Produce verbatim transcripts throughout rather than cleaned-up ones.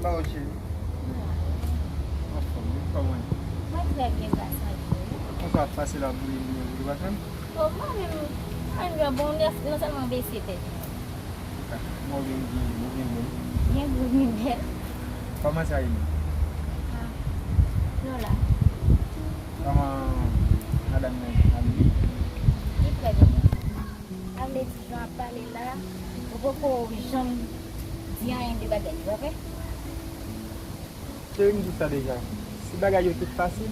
Sa w cheri? Anfòm wi, kòman w ye? Mwen trè byen, gras a Dye. Konsa w ap pase la, bouyi bouyi, ou pa konn? O, mwen menm, mwen menm, bon, non sèlman bese tèt. Kòman w gen, gen gwo, gen bèl? Gen gwo, gen bèl. Kòman sa ye menm? Ah, nou la. Kòman madanm nan ap viv? Li trè byen. Sa vle di jan ap pale la, ou poko janm di anyen de bagay yo, pa vre? Cheri, m di w sa deja. Si bagay yo te fasil,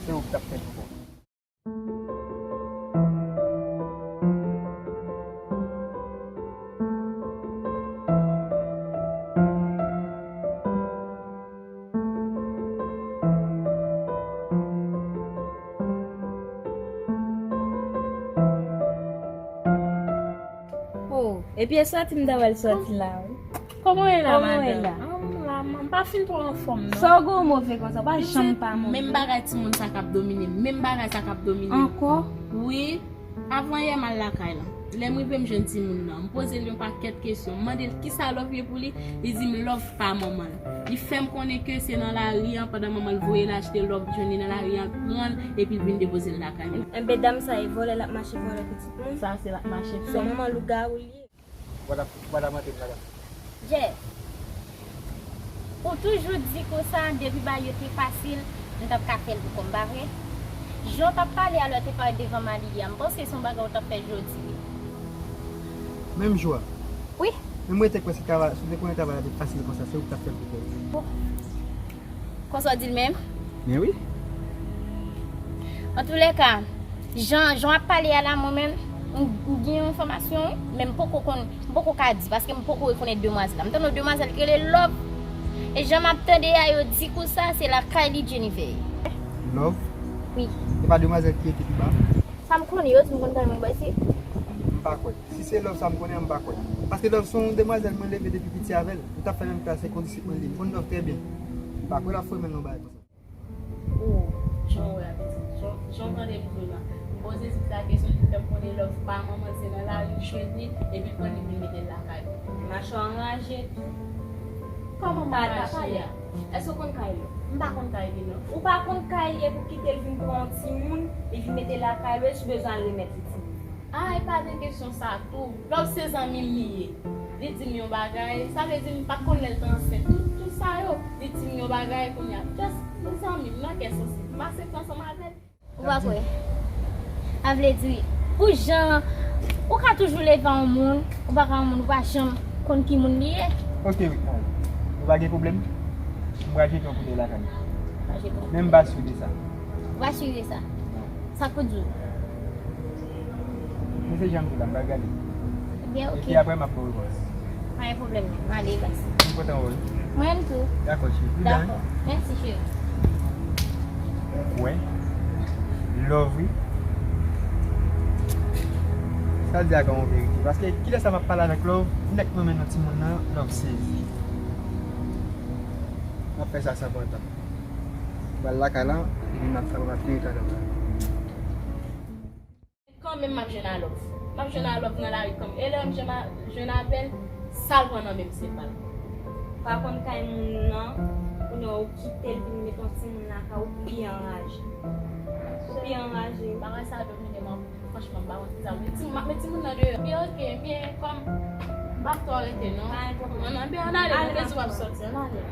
se ou ki t ap fè l pou kò w. Oh, epi e sòti m ta pral sòti la, wi. Kòman w ye la, madanm? Kòman w ye la? Ah, m la, m pa fin twò anfòm, non. Sa w gen w move konsa, w pa janm pa move. Menm bagay timoun sa k ap domine m, menm bagay sa k ap domine m. Ankò? Wi. Avan yè m al lakay la. Lè m rive m jwenn timoun nan, m poze l yon pakèt kesyon. M mande l kisa love ye pou li, li di m love pa manman l. Li fè m konnen ke se nan lari an, pandan manman l voye l achte love, li jwenn li nan lari an, pran l, epi l vin depoze l lakay mwen. Enben dam sa e vòlè l ap mache vòlè pitit moun. Sa se l ap mache fè. Se manman lougawou li ye. Wada, wada mante, wada. Jeff, ou toujou di konsa, depi bagay yo te fasil, m t ap ka fè l pou kò m, pa vre? Jan w t ap pale a lè w te parèt devan Malia, m panse se yon bagay ou t ap fè jodi wi. Menm jou a? Wi. Men mwen te kwè si travay, si w te konnen travay la te fasil konsa, se ou ki t ap fè l pou kò w. Konsa w di l menm? Men wi. Antoulèka, jan, jan w ap pale a la, mwen menm, m, m gen yon enfòmasyon, wi, men m poko konn, m poko ka di, paske m poko rekonèt demwazèl la. M tande yon demwazèl ki rele Love. E jan m ap tande a, yo di konsa, se lakay li Jennifer ye. Love? Wi. Se pa demwazèl ki rete pi ba? Sa m konnen, yo di m konn kay mwen bò isit. M pa kwè. Si se Love sa m konnen an, m pa kwè. Paske Love se yon demwazèl mwen leve depi piti avè l. M t ap fè menm klas e kondisip mwen li. M konn Love trè byen. M pa kwè l ap foure men l nan bagay konsa. Oh, jan w wè a pitit. Jan, jan w tande m di w la. M poze pitit la kesyon, li fè m konnen Love pa manman l, se nan lari l jwenn li, epi l pran li vin mete l lakay li. Machwa anraje. Kòman pa anraje? Èske w konn kay Love? M pa konn kay li non. Ou pa konn kay li epi w kite l vin pran yon timoun, li vin mete l lakay ou, e si w bezwen al remèt li timoun? Ah, e pa de kesyon sa tou. Love se zanmi m li ye. Li di m yon bagay, sa vle di m pa t konn lè l te ansent. Tout, tout sa yo, li di m yon bagay kounye a. Just yon zanmi m nan kè sansib. M aksepte ansanm avè l. Ou pa kwè? Sa vle di, pou jan ou ka toujou leve a yon moun, ou pa ka yon moun, ou pa janm konn ki moun li ye. Ok, wi, nou pa gen pwoblèm. M pral jete yon kout dèyè lakay. Pa jete yon kout dèyè. Men m pa si de sa. Ou pa si de sa? Non. Sa k pou di w? Men se jan m di w la, m pral gade. Ebyen, ok. Epi apre, m ap ba w repons. Pa gen pwoblèm, non. M ale, baz. M kontan wè w. Mwen menm tou. Dakò, cheri. Pi byen. Dakò. Mèsi, cheri. Ou kwè? Love, wi. Sa l di a gen yon verite. Paske kilès sa m ap pale avèk Love, nèk mwen mennen timoun nan, Love sezi. M ap fè sa san pran tan. M pral lakay la, epi m ap fè, m ap vire talè la. Kanmenm m ap jwenn a Love. M ap jwenn a Love nan lari kanmenm. E lè m jwenn a, jwenn avè l, sa l pran nan men m se pa l. Pa konn kay moun nan, kounye a ou kite l vin met yon timoun lakay ou, pi anraje. Ou pi anraje. Bagay sa domine m anpil, franchman, m pa konn kisa pou m di. M ap met timoun nan deyò. Byen, ok, byen, kòm m p ap twò rete, non. Pa gen pwoblèm. Ann, ann, byen, ann ale, non, te di w ap sòti, ann ale.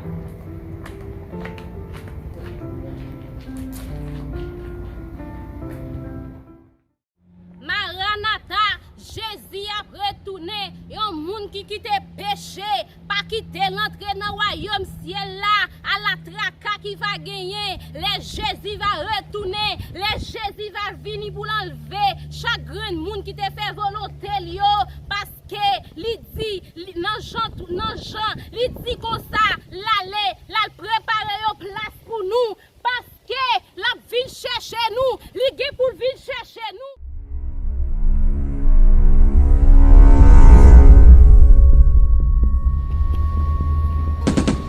Maranata, Jezi ap retounen. Yon moun ki kite peche, pa kite l antre nan wayòm syèl la. Ala traka ki va genyen lè Jezi va retounen, lè Jezi va vini pou l anlve chak grenn moun ki te fè volonte l yo, paske li di, li, nan Jan, nan Jan, li di konsa, l ale, l al prepare yon plas pou nou, paske l ap vin chèche nou, li gen pou l vin chèche nou.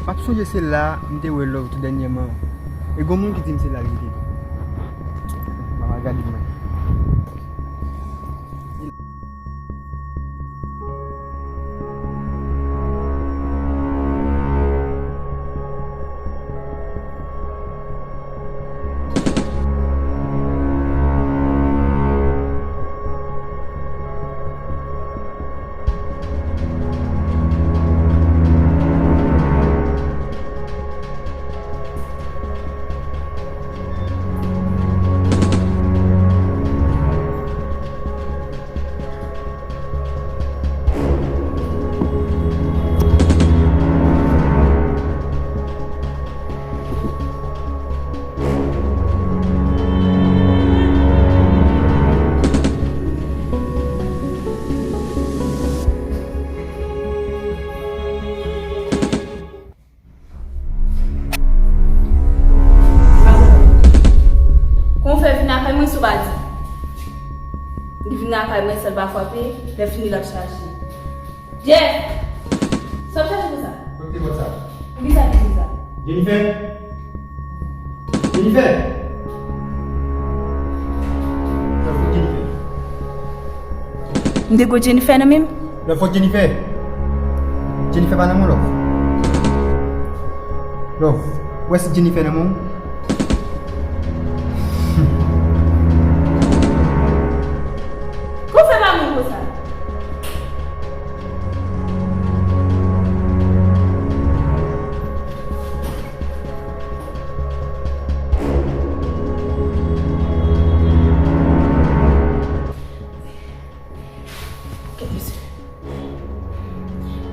M ap sonje se la m te wè Love tou dènyèman. E gon moun ki di m se la li te. Mama gade mwen. Vin lakay mwen san l pa frape, lè fini l ap chaje. Jeff! Sa w ap chache konsa? Kote pòt sa? Poukisa w di sa? Jennifer? Jennifer! Love, kot Jennifer? M te gwo Jennifer nan men m? Love, kot Jennifer? Jennifer pa nan men w, Love. Love, ou wè si Jennifer nan men w? Kou fè pa moun konsa. Kèt mesye.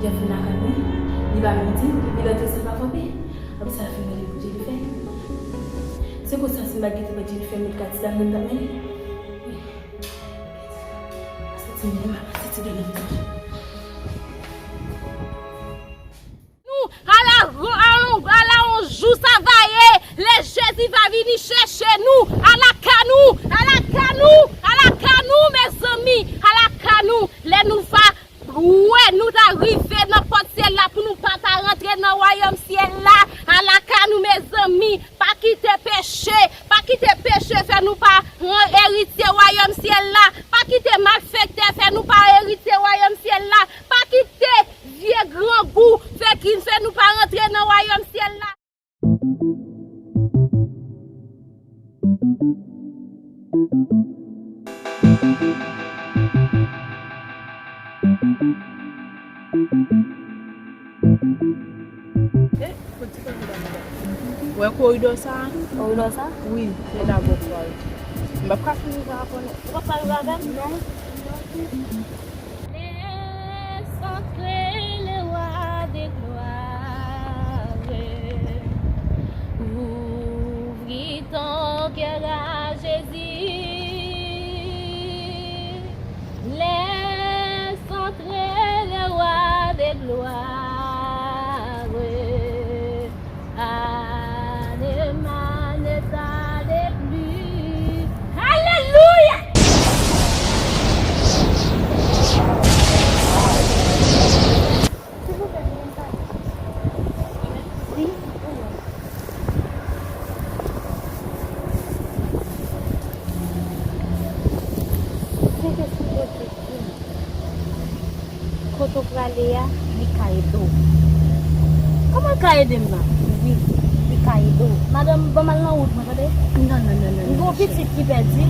Jeff vin lakay mwen, li pa menm di m, epi lè l te sa pa frape. Apre sa, l fin mande pou Jennifer. Se konsa, si m pa t gentan pran Jennifer, m met kat ti dam nan m t ap mennen. Santi m, santi de nou. Nous, à la, à la, à la, un jour ça va aller, le Jésus va venir chercher nous, à la canou, à la canou, à la canou, mes amis, à la canou, lè nou va, wè, nou ta rive nan pòt syèl la pou nou pa ta rantre nan wayòm syèl la, à la canou, mes amis, pa kite peche, pa kite peche fè nou pa ran eritye wayòm syèl la, pa kite malfektè fè nou pa eritye wayòm syèl la, pa kite vye grangou fè ki fè nou pa rantre nan wayòm syèl la. Wè koridò sa? Koridò sa? Wi, se la bò pou al. M p ap ka fini sa apre non. Ou p ap ka rive avè m? Non. Laisse entrer le roi des gloires. Ouvre ton cœur à Jésus. Laisse entrer le roi des gloires. Ah, ne m'a, ne tarde plus. Alléluia! Sentespri Bondye di m, kote w prale a, li ka ede w. Kòman l ka ede m nan? Wi, li ka ede w. Madanm, ban m al nan wout mwen, tande? Non, non, non, non. M gen yon pitit ki pèdi,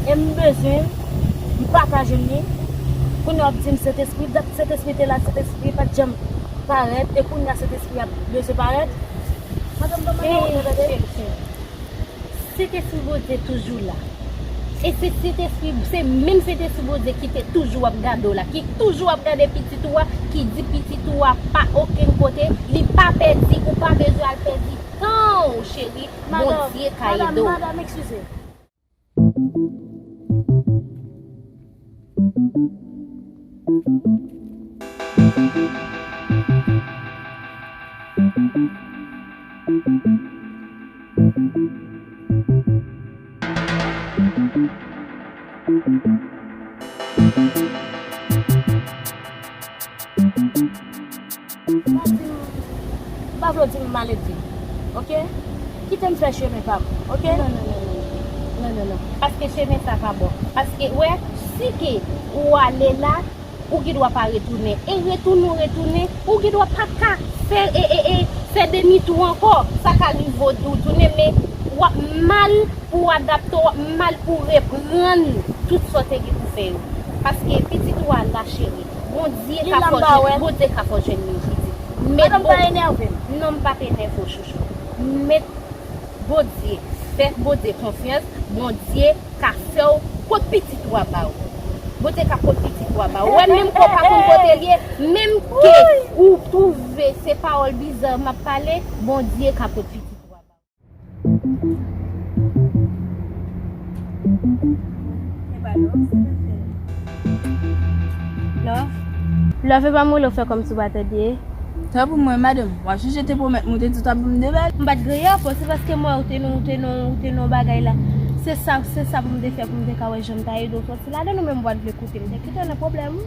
e m bezwen m pataje m li. Kounye a w ap di m Sentespri, dat Sentespri te la, Sentespri pa t janm parèt, e kounye a Sentespri ap bezwen parèt. Madanm, ban m al nan wout mwen, tande? Sentespri Bondye toujou la. E se Sentespri, se menm Sentespri Bondye ki te toujou ap gade w la, ki toujou ap gade pitit ou a, ki di pitit ou a pa okenn kote, li pa pèdi, ou pa bezwen al pèdi tan w, cheri. Bondye ka ede w. Madanm, madanm, eskize. Pa di m, m pa vle w di m maledi, oke? Kite m fè chemen pa m, oke? Non, non, non, non, non. Non, non, non. Paske chemen sa pa bon. Paske, wè, si ke ou ale la, ou gen dwa pa retounen. E retounen ou retounen, ou gen dwa pa ka fè, e, e, e, fè demi tou ankò. Sa ka rive w di w tounen, men w ap mal pou w adapte w, w ap mal pou w reprann tout sa w te gen pou fè yo. Paske pitit ou a la, cheri. Bondye ka fè w jwenn, Bondye ka fè w jwenn li, pitit. Madanm, pa enève m. Non, m p ap enève w, chouchou. Met Bondye, fè Bondye konfyans, Bondye ka fè w pot pitit ou a ba w. Bondye ka pot pitit ou a ba w. Ou wè, menm ke w pa konn kote l ye, menm ke ou twouve se pawòl biza m ap pale, Bondye ka pot pitit ou a ba w. Love. Love, e pa mwen ou fè kòmsi w pa tande. Tanpri mwen, madanm, w ap chèche te pwomèt mwen, ou te di w t ap ban m de bèl. M pa t griye avè w, se paske m wè ou te nan, ou te nan, ou te nan bagay la. Se sa, se sa pou m te fè pou m te ka wè jan m ta ede w sòti ladan l, ou menm ou pa t vle koute m, te kite w nan pwoblèm.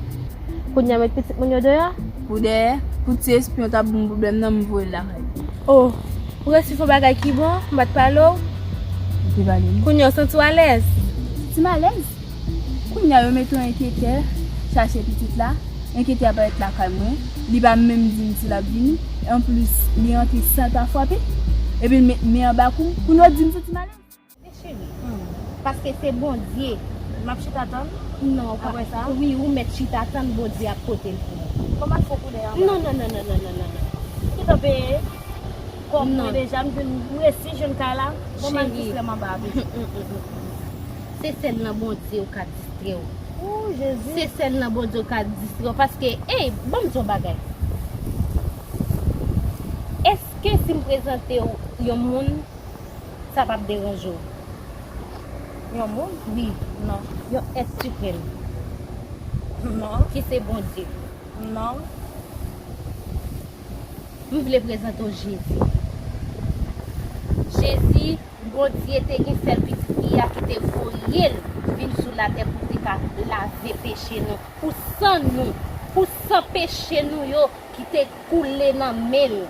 Kounye a met pitit moun yo deyò? Pou dèyè, pou ti espyon t ap ban m pwoblèm nan, m voye l lakay li. Oh, ou resi fè yon bagay ki bon, m pa t pale w. Ou te pale m. Kounye a w santi w alèz? Santi m alèz. Kounye a yo mete yon enketè chache pitit la. Enketè a parèt lakay mwen. Li pa menm di m si l ap vini. Anplis, li antre san l pa frape. Epi l met men anba kou m. Kounye a w di m santi m alèz. Cheri, paske se Bondye. M ap chita tann? Non, ou pa. Apre sa? Wi, ou mèt chita tann, Bondye ap pote l pou ou. Kòman l fè koulè anba? Non, non, non, non, non, non, non, non. Ki tan peye? Kòb mwen deja, m jwenn, m resi jwenn kay la. Kòman l distrè m anba a toujou? Se sèl nan Bondye ou ka distrè w. Ou, Jezi. Se sèl nan Bondye ou ka distrè w. Paske, ey, ban m di yon bagay. Èske si m prezante w yon moun, sa p ap deranje w? Yon moun? Wi. Non. Yon èt siprèm. Non. Ki se Bondye. Non. M vle prezante w Jezi. Jezi, Bondye te gen sèl pitit li a ki te voye l vin sou latè pou te ka lave peche nou. Pou san nou, pou san peche nou yo ki te koule nan men l.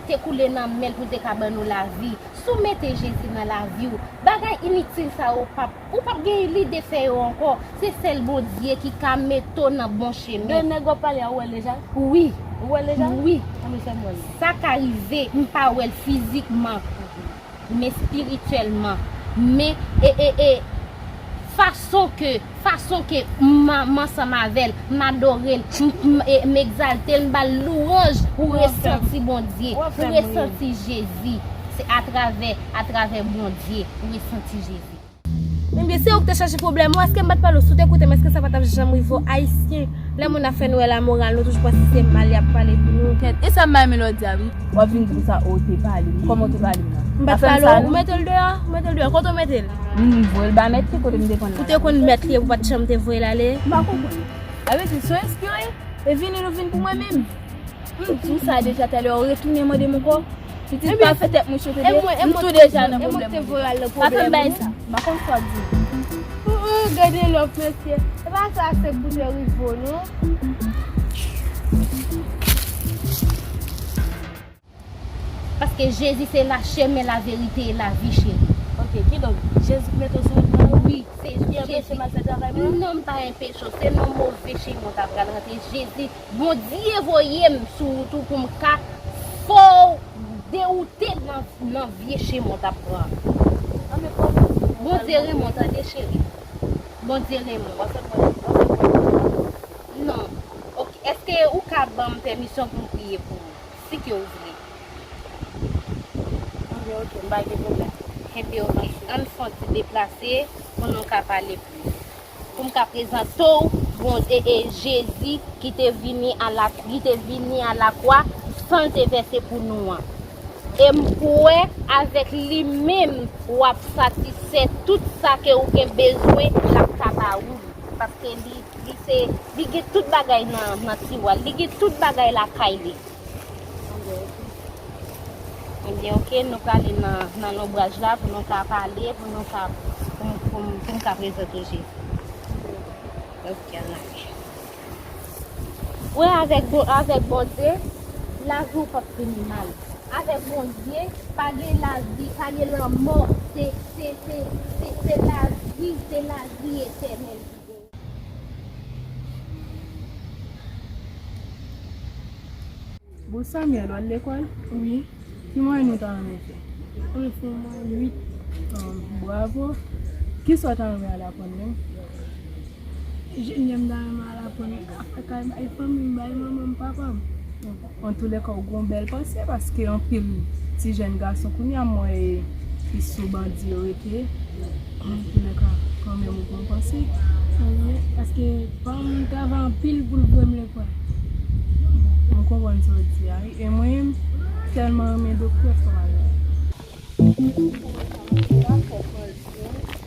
Te koule nan men l pou l te ka ban nou lavi. Si w mete Jezi nan lavi w, bagay initil sa yo p ap, ou p ap gen lide fè yo ankò. Se sèl Bondye ki ka mete w nan bon chemen. De nèg w ap pale a, ou wè l deja? Wi. Ou wè l deja? Wi. Anben fè m wè l. Sa ka rive, m pa wè l fizikman. Men espirityèlman, men, e, e, e, fason ke, fason ke m, m ansanm avè l, m adore l, m, m, e, m egzalte l, m ba l louwanj, ou resanti Bondye, ou resanti Jezi. Se atravè, atravè Bondye, ou resanti Jezi. Menm ke se ou ki te chache pwoblèm ou, èske m pa t pale w, si w te koute m, èske sa pa t ap janm rive w? Ayisyen, lè moun ap fè nou wè lamoral, nou toujou panse se mal y ap pale pou nou. Kèt, e sa m bay melodi a, wi. W ap vin di m sa, o, w te pale m. Kòman w te pale m nan? M pa t pale w, ou mete l deyò, ou mete l deyò. Kote w mete l? M voye l ba mèt li, kote m te konn l. Ou te konn mèt li, ou pa t janm te voye l ale? M pa konprann. Sa vle di, se yon espyon, e? E vini nou vin pou mwen menm? M di w sa deja talè, w retounen mande m ankò. Pitit pa fè tèt mwen cho tande. M tou deja nan pwoblèm. Pa fè m bay sa. M pa konn sa w di. Ou, ou, gade lòf mesye. E pa sa se pou te rive w non. Paske Jezi se la chemen, la verite e la vi, cheri. Ok, kidonk, Jezi ki mete w sou wout mwen? Wi, se Jezi. Ki anpeche m al fè travay mwen? Non, m pa anpeche w. Se nan move chemen w ta pral rantre. Jezi, Bondye voye m sou wout ou pou m ka fè w dewoute nan, nan vye chemen w t ap pran. Bondye renmen w tande, cheri. Bondye renmen w. Non. Ok, èske ou ka ban m pèmisyon pou m priye pou ou? Si ke w vle. Anben, ok, m pa gen pwoblèm. Enben, ok. Ann fè yon ti deplase pou nou ka pale plis. Pou m ka prezante w, bon, e, e, Jezi ki te vini a la, ki te vini a la kwa, san l te vèse pou nou an. E m kwè avèk li menm, w ap satisfè tout sa ke ou gen bezwen, l ap ka ba ou li. Paske li, li se, li gen tout bagay nan, nan tiwa l, li gen tout bagay lakay li. Ebyen, ok, nou prale nan, nan lonbraj la pou nou ka pale, pou nou ka, pou, pou, pou m ka prezante w Jezi. Ok, ann ale. Wè, avèk Bon-, avèk Bondye, lavi w p ap fini mal. Avèk Bondye, pa gen lavi, pa gen lanmò. Se, se, se, se, se lavi, se lavi etènèl ki genyen. Bon, Samuel, w al lekòl? Wi. Ki mwayèn ou ta renmen fè? Mwen fè mwayèn uit. Ah, bravo. Kisa w ta renmen al aprann menm? Enjenyè m ta renmen al aprann. Afè kay, bay fanmi m, bay manman m, papa m. Antoulèka, ou gen yon bèl panse, paske anpil ti jèn gason kounye a m wè e, ki sou bandi yo rete. Antoulèka, kanmenm ou gen yon panse. Wi, paske pa m travay anpil pou l voye m lekòl. Mwen konprann sa w di a, wi. E mwen, m tèlman renmen doktè, fò m al wè.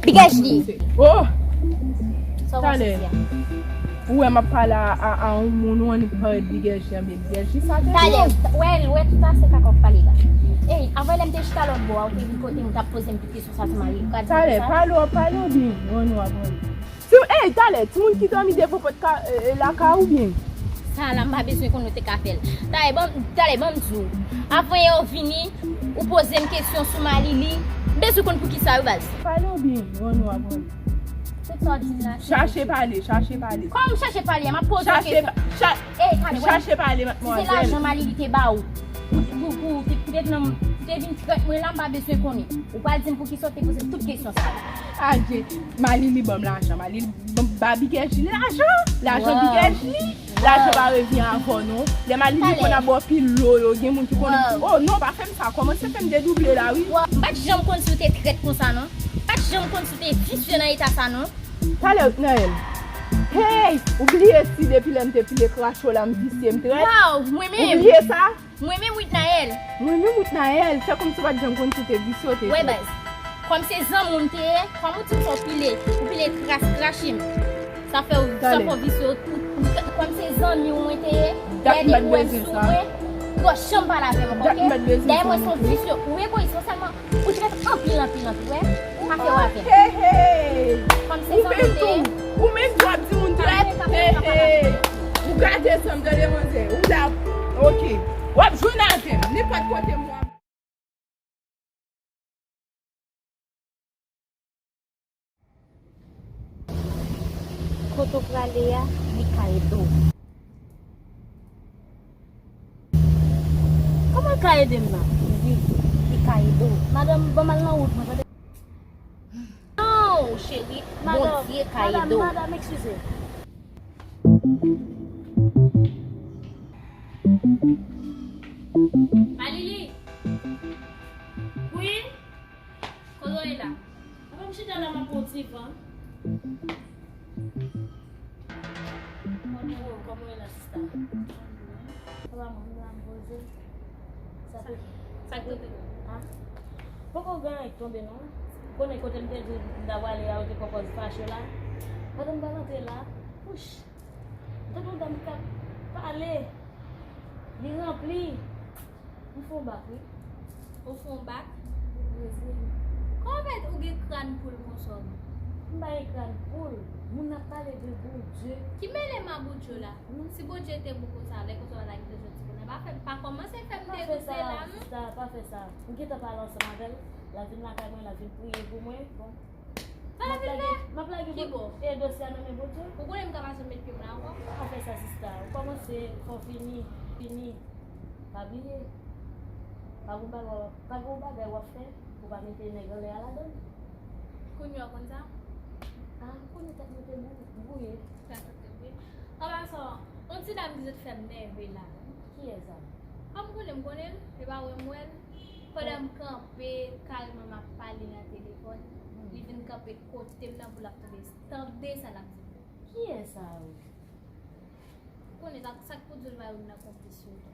Degaj li! Oh! Sa w panse di a? Ou wè m ap pale a, a, a yon moun, ou annik parèt Big L G anben Big L G, sa te Talè, dwòl. Wè, wè, tout ase kaka w ap pale la. Ey, avan lè m te chita lòt bò a, ou te vin kote m, ou t ap poze m tout kesyon sa sou Marie. Ou ka di m Talè, sa? Pale w ap pale oubyen rann w ap rann? Si, ey, talè, timoun ki dòmi devan pòt ka, e, e, lakay ou byen? Sa la, m pa bezwen konn ou te ka fè l. Talè, ban m, talè, ban m di w. Avan yè w vini, ou poze m kesyon sou Malili. M bezwen konn poukisa wi baz. Pale oubyen rann w ap rann? Tout sa w di m la, se Chache pale, chache pale. Kòman m chache pale a? M ap poze w Chache kesyon. pa, cha, Ey, talè, wè. Chache pale, Si se madmwazèl. lajan Malili te ba ou, pou, pou, pou, te, te, te vin trèt mwen la, m pa bezwen konnen. Ou pral di m poukisa w te poze m tout kesyon sa yo. Adje, Malili ban m lajan. Malili ban m ba Big L G lajan. Lajan Wow. Big L G. Lajan Wow. pa revyen avè w, non. Lè Malili Talè. konn ap ba w pil lo yo, gen moun ki konn Wow. Oh non, pa fè m sa. Kòmanse fè m dedouble la, wi. Wow. M pa t janm konn si w te trèt konsa, non. M pa t janm konn si w te visye nan eta sa, non. Talè, Naël. Hey! Ou bliye si depi lè m te pile kracho la, m visye, m trèt? Wow, mwen menm. Ou bliye sa? Mwen menm, Witnaël. Mwen menm, Witnaël. Fè kòmsi w pa t janm konn si w te visye, w te Wè, trèt. baz. Kòm se zanmi w m te ye, kòm ou di m sa w pile, ou pile kras krache m. Sa fè w, sa Talè. fè w visye, ou, ou, kòm se zanmi w mwen te ye, Dat m lè pa t depi w wè m bezwen sou sa. mwen, ou pa janm pale avè m ankò, Dat m oke? pa t bezwen Dayè, sa mwen non se yon plis. visye, ou egoyis, non sèlman Ou trèt anpil, anpil, anpil, wè. Ou ka fè w avè m. Hey, hey. Kòm se Ou zanmi menm m te ye. tou. Ou menm tou ap di moun trèt. Hey, hey. Ou gade zanmi, tande manzè. Ou la, oke. W ap jwenn avè m. Nenpòt kote m w ap. Kote w prale a, li ka ede w. Kòman l ka ede m nan? Wi, li ka ede w. Madanm, ban m al nan wout mwen, tande. Non, cheri, Madanm, Bondye ka madanm, ede w. Madanm, eskize. Malili! Wi? Kote w ye la? Apa m chita la, m ap pran ti van. Kòman w ye la, sista? Sa va, mwen, m la, m poze. Sa fè. Sa k tonbe? Ha? Poko gen anyen k tonbe, non. Ou konnen kote m te di w m ta prale a, ou te poko fache la. Pandan m pral antre la, wouch! M tande yon dam k ap pale. Li ranpli. M fè yon bak, wi. Ou fè yon bak? Brezil. Kòman fè ou gen kràn poul konsa w menm? M pa gen kràn poul. Moun ap pale de Bondye. Ki mele m a Bondye la? Si Bondye te bon konsa, lè konsa w pa ta kite soti kounye a. Pa fè, pa kòmanse fè m degoute la, non. Pa fè sa, sista, pa fè sa. M gentan pale ansanm avè l. L ap vin lakay mwen, l ap vin priye pou mwen. Bon. Sa l ap vin fè? M ap lage Ki bò? E dosye a nan men Bondye. Ou konnen m ka pa janm met pye m la ankò. Pa fè sa, sista. Ou kòmanse, fò w fini. Fini. Pa bliye. Pa gon bagay, pa gon bagay w ap fè, ou pa mete nèg anlè a ladan l. Kounye a w konn sa? A, kounye a tèt mwen te bou-, bwouye. Tèt ou te bwouye. An pasan, yon ti dam ki sot fè m nève la. Kiyès sa? Kòm konnen m konnen l, e pa wè m wè l. Pandan m kanpe, kareman m ap pale nan telefòn, li vin kanpe kote m nan pou l ap tande, tande sa l ap di m. Kiyès sa yo? Ou konnen sa, sa k pou di l va youn nan konplis yo tou.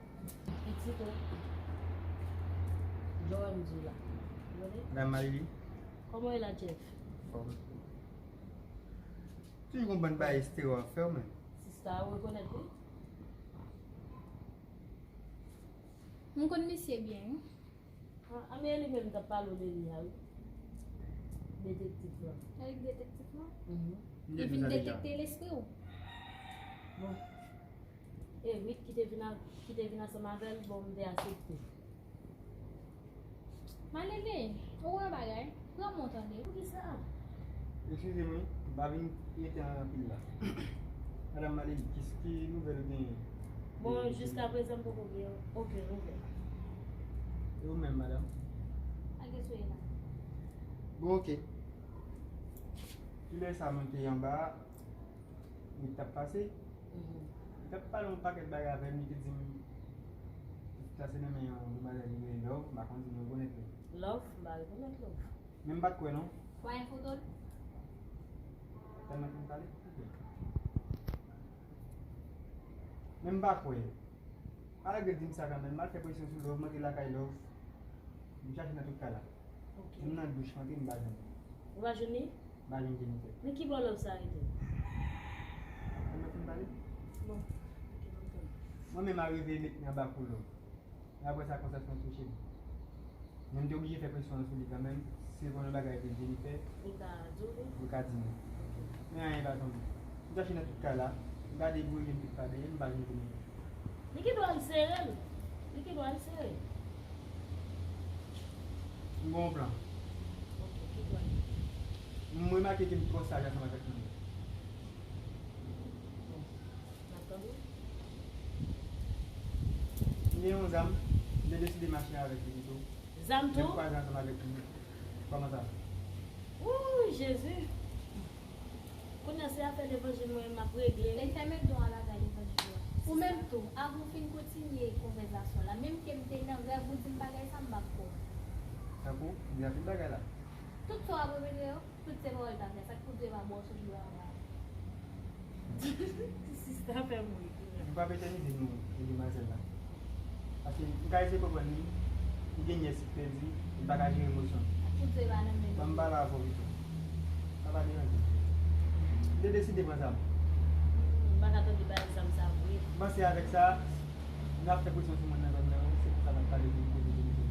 Pitit ou. Jan w wè m di w la. Ou konnen? Madam Malili. Kòman w ye la, Jeff? Fòm. Toujou gon bann bagay esteryo w ap fè w menm. Sista, ou rekonèt li? M konn misye byen, wi. A, a, men li menm t ap pale w de li a, wi. Detektif lan. Avèk detektif lan? Mhm. Li vin detekte lespri w? Bon. Eric ki te vin a, ki te vin ansanm avè l, bon, m te aksepte. Malele, ou wè bagay? Pran men w tande. Poukisa? Eskize m wi, m pa vin rete anpil la. Madanm Malele, ki, ki nouvèl ou genyen? Bon, jiskaprezan m poko gen okenn nouvèl. E ou menm, madanm? Pa gen sou e la. Bon, oke. Kilè sa mwen te anba a, li t ap pase? Mhm. Li t ap pale yon pakèt bagay avè m, li te di m, li t ap pase nan men yon demwazèl li rele Love, m pa konn si nou rekonèt li. Love? M pa rekonèt Love. Men m pa t kwè non. W pa gen foto l? Tèlman ke m pale? Ok. Men m pa kwè. Malgre l di m sa kanmenm, m al fè presyon sou Love, m antre lakay Love. M chache nan tout kay la. Ok. M nan douch, m antre, m pa jwenn li. Ou pa jwenn li? M pa jwenn Jennifer. Men ki bò Love sa rete? Mwen mete Pale. Bon, ok, ban m tann. Mwen menm a rive met mwen anba kolòn. E apre sa, konsyans mwen touche m. Men m te oblije fè presyon an sou li kanmenm. Si se konn yon bagay pou Jennifer, li ka di w li. Li ka di nou. Men anyen pa tonbe. M chache nan tout kay la. M gade pou li, m tout pa genyen, m pa jwenn pou mwen. Li gen dwa al sere l. Li gen dwa al sere l. M gen yon plan. Ok, ki plan? M remake ke m twò saj ansanm avèk moun yo. Bon, n ap tande w. M gen yon zam, m te deside mache avèk li pito. Zam tou? Menm kwaze ansanm avèk li. Kòman sa? Wouy, Jezi! Kounye a se afè levanjil mwen m ap regle. Lè fèmen don a bagay levanjil la. Ou menm tou, avan w fin kontinye konvèsasyon la, menm ke m te nan rèv ou di m bagay sa, m p ap kwè w. Tankou, m di anpil bagay la. Tout sa w ap repete yo, tout se pawòl pa vrè. Sa k pou di w pa ba w sou dlo a anba. Sista fè m ri. Nou p ap etènize nou e demwazèl la. Paske m ka eseye konprann li, li gen nyès li pèdi, li pa ka jere emosyon l. Tout se pa nan men. Ban m pale avè w pito. Sa pa deranje m. M te deside pran zam. M pa ka tande bagay zam sa vre. M panse avèk sa, n ap fè presyon sou moun nan zòn nan, se pou sa m ap pale pou li poze demisyon.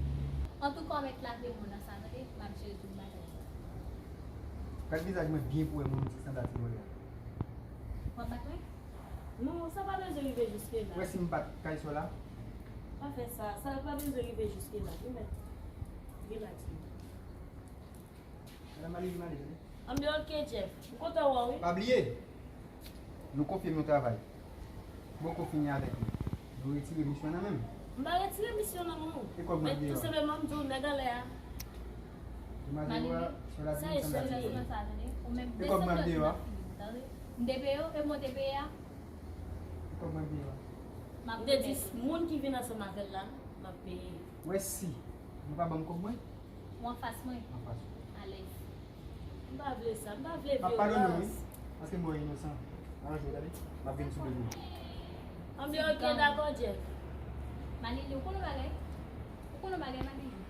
Antouka, w mèt lave men w nan sa, tande? M ap jere tout bagay. Gad vizaj mwen byen pou wè moun ti sandal ti vòlè a. W ap bat mwen? Non, sa pa bezwen rive jiske la. Ou wè si m bat kay sou la? Pa fè sa, sa pa bezwen rive jiske la. Ou mèt relax ou. Madanm Marie, m ale, tande. Anben, ok, Jeff. M kontan wè w, wi. Pa bliye, nou konfye m yon travay. Poko fini avèk li. Nou retire misyon nan men m. M pa retire misyon nan men w. E kòb mwen deyò a? Men tou senpleman, m di w, nèg anlè a. Demwazèl, ou wè, sè la di m sandal ti vòlè. E kòb mwen deyò a? M te peye w, e mwen te peye a. E kòb mwen deyò a? M te di, moun ki vin ansanm avè l la, m ap peye. Ou wè si nou pa ban m kòb mwen? Ou anfas mwen? Anfas ou. Alèz. M pa vle sa, m pa vle vyolans. M ap padone w, wi. Paske m wè w inosan. Aranje w, tande? M ap vin sou bezwen. Anben, ok, dakò, Jeff. Malili, ou konn yon bagay? Ou konn yon bagay, Malili?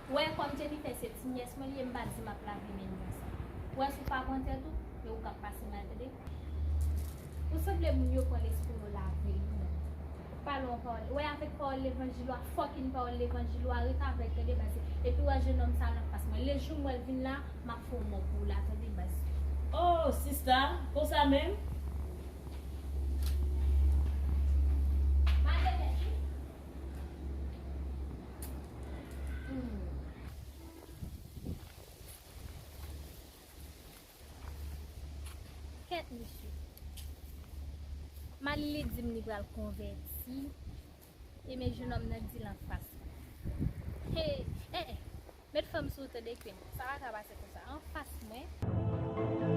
Ou wè, kòm Jennifer se ti nyès mwen li ye, m pa di m ap lave men l konsa. Ou wè, si w pa pran tèt ou, e ou k ap pase mal, tande? Ou sanble moun yo pran lespri yo lave yo menm. Pale yon pawòl. Ou wè avèk pawòl levanjil ou a, fucking pawòl levanjil ou a, ret avèk, tande baz. Epi ou wè jennonm sa nan fas mwen. Lejou m wè l vin la, m ap fè yon mò pou ou la, tande baz. Oh, sista, konsa menm? Malere, wi. Hmm. Kèt, mesye. Malili di m li pral konvèti. E men jennonm nan di l anfas mwen. Hey, eh, eh. Met fanm sou ou tande, Queen. Sa pa ka pase konsa. Anfas mwen.